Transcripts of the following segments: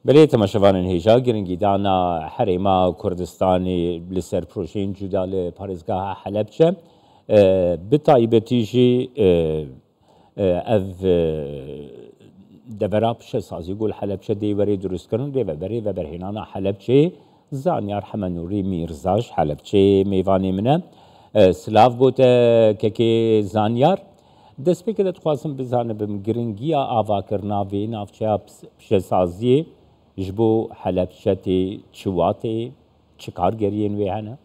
Belê temaşevanên hêja giringîdana Herêma Kurdistanê li ser projeyên cuda li parêzgeha Helebce bi taybetî jî ev devera pişesazî ku li Helebce dê werê dirustkirin rêveberê veberhênana Helebçeyê Zanyar Hemenûrî Mîrza ji Helebçeyê mêvanê min e. Silav bo te kekê Zanyar. Destpêkê de dixwazim bizanibim giringiya avakirina vê navçeya pişesaziyê ji bo Helebçe tê çi watê, çi kargeriyên wê hene?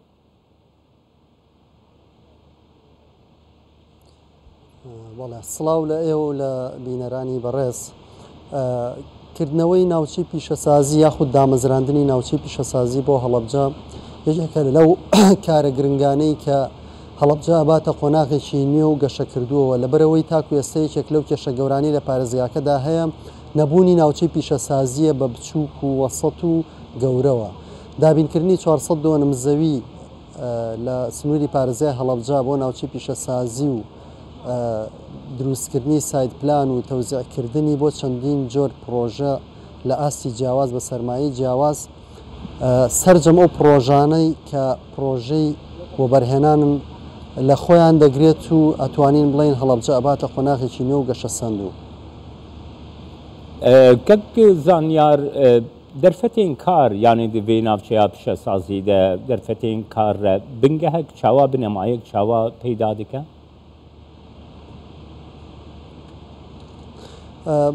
بەڵێ سڵاو لە ئێوە و لە بینەرانی بەڕێز. کردنەوەی ناوچەی پیشەسازی یاخود دامەزراندنی ناوچەی پیشەسازی بۆ هەڵەبجە یەکێکە لەو کارە گرنگانەی کە هەڵەبجە ئەباتە قۆناغێکی نوێ و گەشەکردووەوە، لەبەرئەوەی تاکو ئێستا یەکێک لەو کێشە گەورانەی لە پارێزگاکەدا هەیە نەبوونی ناوچەی پیشەسازییە بە بچووک و وەسەت و گەورەوە. دابینکردنی 400 دۆنم زەوی لە سنووری پارێزگای هەڵەبجە بۆ ناوچەی پیشەسازی و دروستکردنی site plan و تەوزیعکردنی بۆ چەندین جۆر پڕۆژە لە ئاستی جیاواز بە سەرمایەی جیاواز، سەرجەم ئەو پڕۆژانەی کە پڕۆژەی وەبەرهێنانن لە خۆیان دەگرێت و ئەتوانین بڵێین هەڵەبجە ئەباتە قۆناغێکی نوێ و گەشەسەندوو. کاک زانیار، دەرفەتێن کار یانێ di vê navçeya pişesazî de derfetên kar re bingehek çawa binemayek çawa peyda dike?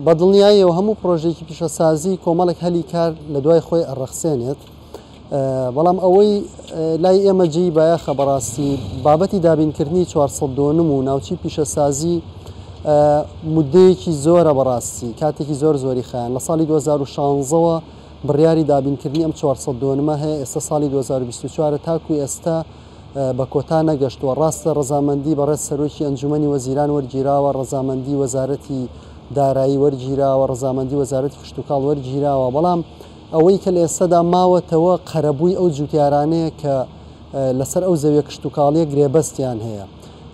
بە دڵنیاییەوە هەموو پرۆژێکی پیشەسازی کۆمەڵێک هەلی کار لە دوای خۆی ئەڕەخسێنێت بەڵام ئەوەی لای ئێمە جێی بایەخە بەڕاستی بابەتی دابینکردنی 400 دۆنم و ناوچەی پیشەسازی مدەیەکی زۆرە بەڕاستی کاتێکی زۆر زۆری خیان لە ساڵی 2016ەوە بڕیاری دابینکردنی ئەم 400 دۆنمە هەیە ئێستا ساڵی 2024 تاکو ئێستا بە کۆتا نەگەشتووە. ڕاستە ڕەزامەندی بەڕێز سەرۆکی ئەنجومەنی وەزیران وەرگیراوە، ڕەزامەندی وەزارەتی دارایی وەرگیراوە، ڕەزامەندی وەزارەتی کشتوکاڵ وەرگیراوە، بەڵام ئەوەی کە لە ئێستادا ماوەتەوە قەرەبووی ئەو جوتیارانەیە کە لەسەر ئەو زەویە کشتوکاڵیە گرێبەستیان هەیە.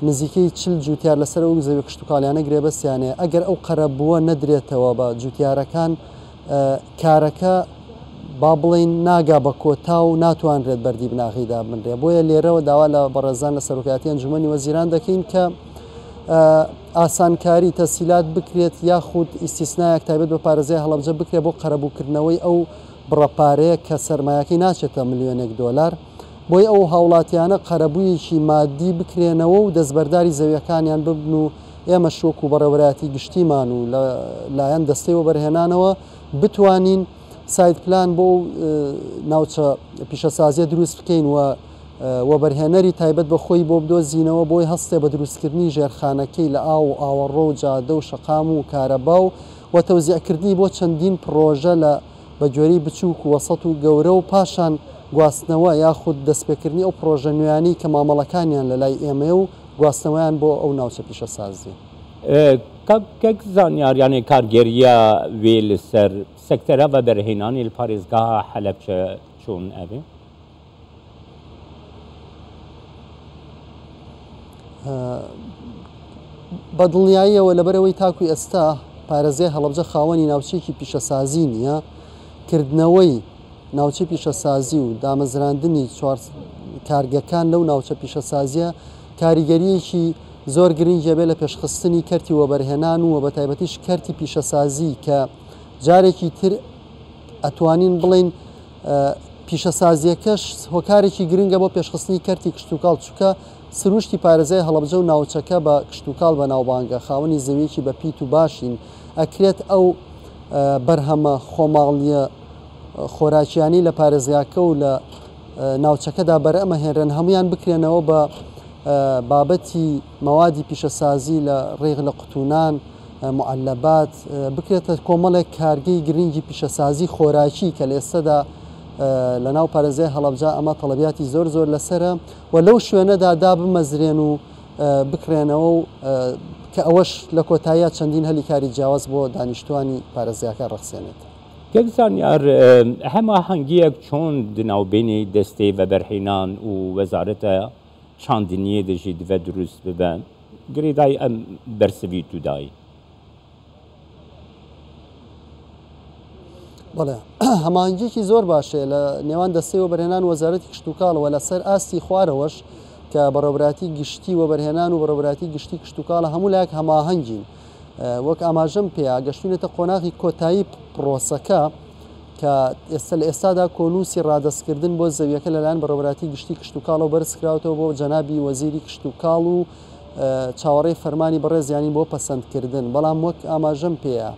نزیکەی 40 جوتیار لەسەر ئەو زەویە کشتوکاڵیانە گرێبەستیان هەیە. ئەگەر ئەو قەرەبووە نەدرێتەوە بە جوتیارەکان، کارەکە با بڵێین ناگا بە کۆتا و ناتوانرێت بەردی بناغەی دابنرێ. بۆیە لێرەوە داوا لە بەڕێزان لە سەرۆکایەتی ئەنجومەنی وەزیران دەکەین کە ئاسانکاری تەسهیلات بکرێت یاخود ئیستیسنایەک تایبەت بە پارێزگای هەڵەبجە بکرێت بۆ قەرەبووکردنەوەی ئەو بڕە پارەیە کە سەرمایەکەی ناچێتە ملیۆنێک دۆلار بۆی ئەو هاوڵاتیانە قەرەبوویەکی مادی بکرێنەوە و دەستبەرداری زەویەکانیان ببن و ئێمەش وەکو بەڕێوەبەرایەتی گشتیمان و لە لایەن دەستەی وەبەرهێنانەوە بتوانین site plan بۆ ئەو ناوچە پیشەسازیە دروست بکەین و وەبەرهێنەری تایبەت بە خۆی بۆ بدۆزینەوە بۆی هەستێ بە دروستکردنی ژێرخانەکەی لە ئاو و ئاوەڕۆ و جادە و شەقام و کارەبا و و تەوزیعکردنی بۆ چەندین پڕۆژە لە بە گوێرەی بچووک و وەسەت و گەورە و پاشان گواستنەوە یاخود دەستپێکردنی ئەو پڕۆژە نوێیانەی کە مامەڵەکانیان لە لای ئێمەیە و گواستنەوەیان بۆ ئەو ناوچە پیشەسازیە. کاک زانیار یانێ کارگێریە وێ لە سەر سەکتەرە ڤەبەرهێنانێ لە پارێزگاها حەلەبچە چۆن ئەڤێ؟ بە دڵنیاییەوە لەبەرئەوەی تاکو ئێستا پارێزگای هەڵەبجە خاوەنی ناوچەیەکی پیشەسازی نییە، کردنەوەی ناوچەی پیشەسازی و دامەزراندنی چوار کارگەکان لەو ناوچە پیشەسازیە کاریگەریەکی زۆر گرنگی ئەبێت لە پێشخستنی کەرتی وەبەرهێنان و بەتایبەتیش کەرتی پیشەسازی کە جارێکی تر ئەتوانین بڵێین پیشەسازیەکەش هۆکارێکی گرنگە بۆ پێشخستنی کەرتی کشتوکاڵ چونکە سروشتی پارێزگای هەڵەبجە و ناوچەکە بە کشتوکاڵ بەناوبانگە خاوەنی زەویەکی بە پیت و باشین ئەکرێت ئەو بەرهەمە خۆماڵیە خۆراکیانەی لە پارێزگاکە و لە ناوچەکەدا بەرئەمەهێنرێن هەمویان بکرێنەوە بە بابەتی مەوادی پیشەسازی لە ڕێغ لە قوتونان معلبات بکرێتە کۆمەڵێک کارگەی گرنگی پیشەسازی خۆراکی کە لە ئێستەدا لە ناو پارێزگای هەڵەبجە ئەمە تەڵەبیاتی زۆر زۆر لەسەرە و لەو شوێنەدا دابمەزرێن و بکرێنەوە و کە ئەوەش لە کۆتاییا چەندین هەلی کاری جیاواز بۆ دانیشتوانی پارێزگاکە ڕەخسێنێت. کاک زانیار، هەماهەنگییەک چۆن di navbênê destê veberhênan û wezareta çandiniyê de jî dive dirust bibe? Girêdayî em bersivî tu dayî. بەڵێ هەماهەنگیەکی زۆر باش هەیە لە نێوان دەستەی وەبەرهێنان و وەزارەتی کشتوکاڵ و لەسەر ئاستی خوارەوەش کە بەڕێوەبەرایەتی گشتی وەبەرهێنان و بەڕێوەبەرایەتی گشتی کشتوکاڵە هەموو لایەک هەماهەنگین وەک ئاماژەم پێیا گەشتوینەتە قۆناغی کۆتایی پرۆسەکە کە ئێستا لە ئێستادا کۆنووسی ڕادەستکردن بۆ زەویەکە لەلایەن بەڕێوەبەرایەتی گشتی کشتوکاڵەوە بەرزکراوەتەوە بۆ جەنابی وەزیری کشتوکاڵ و چاوەڕێی فەرمانی بەڕێزیانین بۆ پەسەندکردن بەڵام وەک ئاماژەم پێیا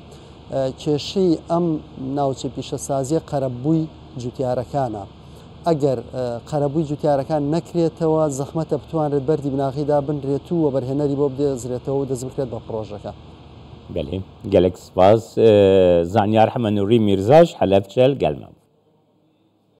کێشەی ئەم ناوچە پیشەسازیە قەرەبووی جوتیارەکانە. ئەگەر قەرەبووی جوتیارەکان نەکرێتەوە زەحمەتە بتوانرێت بەردی بناغەی دابنرێت و وەبەرهێنەری بۆ بدێزرێتەوە و دەست بکرێت بە پڕۆژەکە. بەلێ گەلەک سپاس زانیار حەمە نوری میرزاش حەلەبچە لگەل مە بوو.